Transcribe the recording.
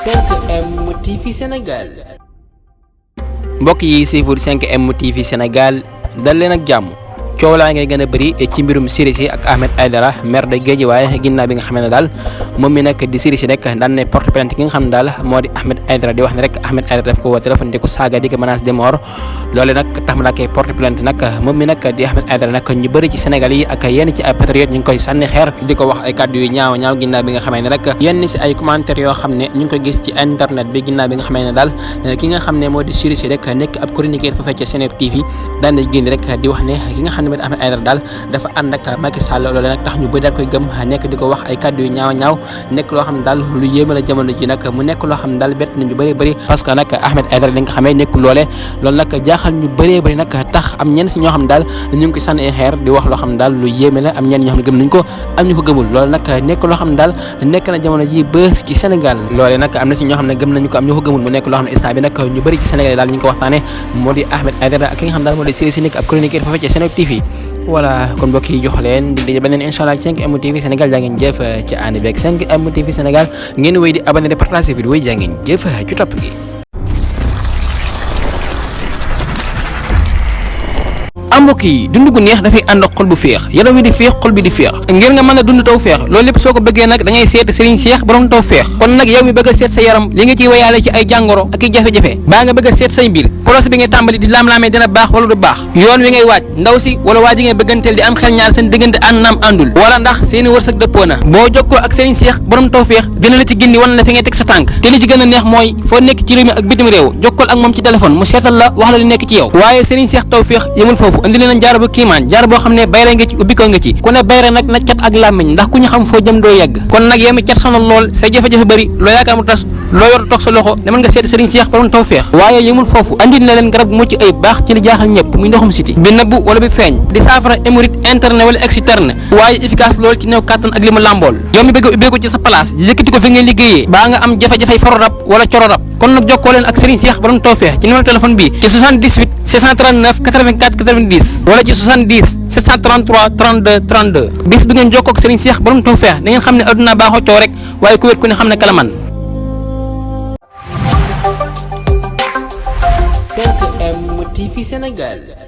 5M TV Sénégal. mbokk yi siifur 5M TV Sénégal dal leen ak jàmm. coow laa ngay gën a bëri ci mbirum Sidy Sy ak Ahmed Aidara maire de Guédiawaye ginnaaw bi nga xam ne daal moom mi nag di Sidy Sy rek daan ne porte plainte ki nga xam ne daal moo di Ahmed Aidara di wax ne rek Ahmed Aidara daf ko woo téléphone di ko saaga di ko menace de mort loole nag tax ma la koy porte plainte nag moom mi nag di Ahmed Aidara nag ñu bëri ci Sénégal yi ak yenn ci ay patriotes ñu ngi koy sànni xeer di ko wax ay kàddu yu ñaaw ginnaaw bi nga xamee ne rek yenn si ay commentaires yoo xam ne ñu ngi ko gis ci internet bi ginnaaw bi nga xamee ne daal ki nga xam ne moo di Sidy Sy rek nekk ab chroniqueur fa fecc Seneweb TV daan na génn rek di wax ne ki nga xam ne moo di Ahmed Aidara daal dafa ànd ak Macky Sall loolu nag tax ñu bëri daal koy gëm nekk di ko wax ay kàddu yu ñaaw nekk loo xam ne daal lu yéeme la jamono ji nag mu nekk loo xam ne daal bett nañu bëri parce que nag Ahmed Aidara li nga xamee nekk loolu nag jaaxal ñu bëri nag tax am ñenn si ñoo xam ne daal ñu ngi ko sànni ay xeer di wax loo xam ne daal lu yéeme la am ñenn ñoo xam ne gëm nañu ko am ñu ko gëmul loolu nag nekk loo xam ne daal nekk na jamono ji bës ci Sénégal loole nag am na si ñoo xam ne gëm nañu ko am ñu ko gëmul mu nekk loo xam ne instant bi nag ñu bëri ci Sénégal daal ñu ngi ko waxtaane moo di Ahmed Aidara ak ki nga xam ne daal moo di Sidy Sy nekk ab chroniqueur fa fecc Seneweb TV voilà kon mbokk yi jox leen di beneen incha allah 5M TV Sénégal jaa ngeen jëf ci ànd beeg 5M TV Sénégal ngeen wéy di abonné di partager vidéo yi jaa ngeen jëf ci topp gi. mbokk yi dund gu neex dafay ànd ak xol bu féex yaram wi di féex xol bi di féex ngir nga mën a dund taw féex loolu lépp soo ko bëggee nag da ngay seet Serigne Cheikh borom taw féex kon nag yow mi bëgg a seet sa yaram li nga ciy wayaale ci ay jàngoro ak i jafe-jafe baa nga bëgg a seet say mbir procès bi ngay tàmbali di laam-laamee dina baax wala du baax yoon wi ngay waaj ndaw si wala waa ji ngay bëgganteel di am xel ñaar seen diggante ànd naam àndul wala ndax seeni wërsëg dëppoo na boo jokkoo ak Serigne Cheikh borom taw féex dina la ci gindi wan la fi ngay teg sa tànk te li ci gën a neex mooy foo nekk ci réew mi ak bitim réew jokkool ak moom ci téléphone mu seetal la wax la li nekk ci yow waaye Serigne Cheikh taw féex yëmul foofu indi leen jaar bu kiimaan jaar boo xam ne bayre nga ci ubbi ko nga ci ku ne bayre nag na cat ak làmmiñ ndax ku ñu xam foo jëm doo yegg kon nag yow mi cat sonal lool say jafe-jafe bëri loo yaakaar mu tas loo yor toog sa loxo demal nga seet Serigne Cheikh borom taw féex waaye yëmul foofu andil na leen garab gu mucc ay baax ci li jaaxal ñëpp muy ndoxum siti bi nëbbu wala bi feeñ di saafara hémorroïde interne wala externe waaye efficace lool ci néew kàttan ak li mu làmbool yow mi bëgg a ubbeeku ci sa place yëkkati ko fi ngay liggéeyee baa nga am jafe-jafey farodab wala corodab kon nag jokkoo leen ak Serigne Cheikh borom taw féex ci numéro téléphone bi ci 78 639 84 90 wala ci 70 733 32 32 bis bi ngeen jokkoo ak Serigne Cheikh borom taw féex da ngeen xam ne adduna baaxoo coow rek waaye ku wér ku ne xam ne kala man 5M TV Sénégal.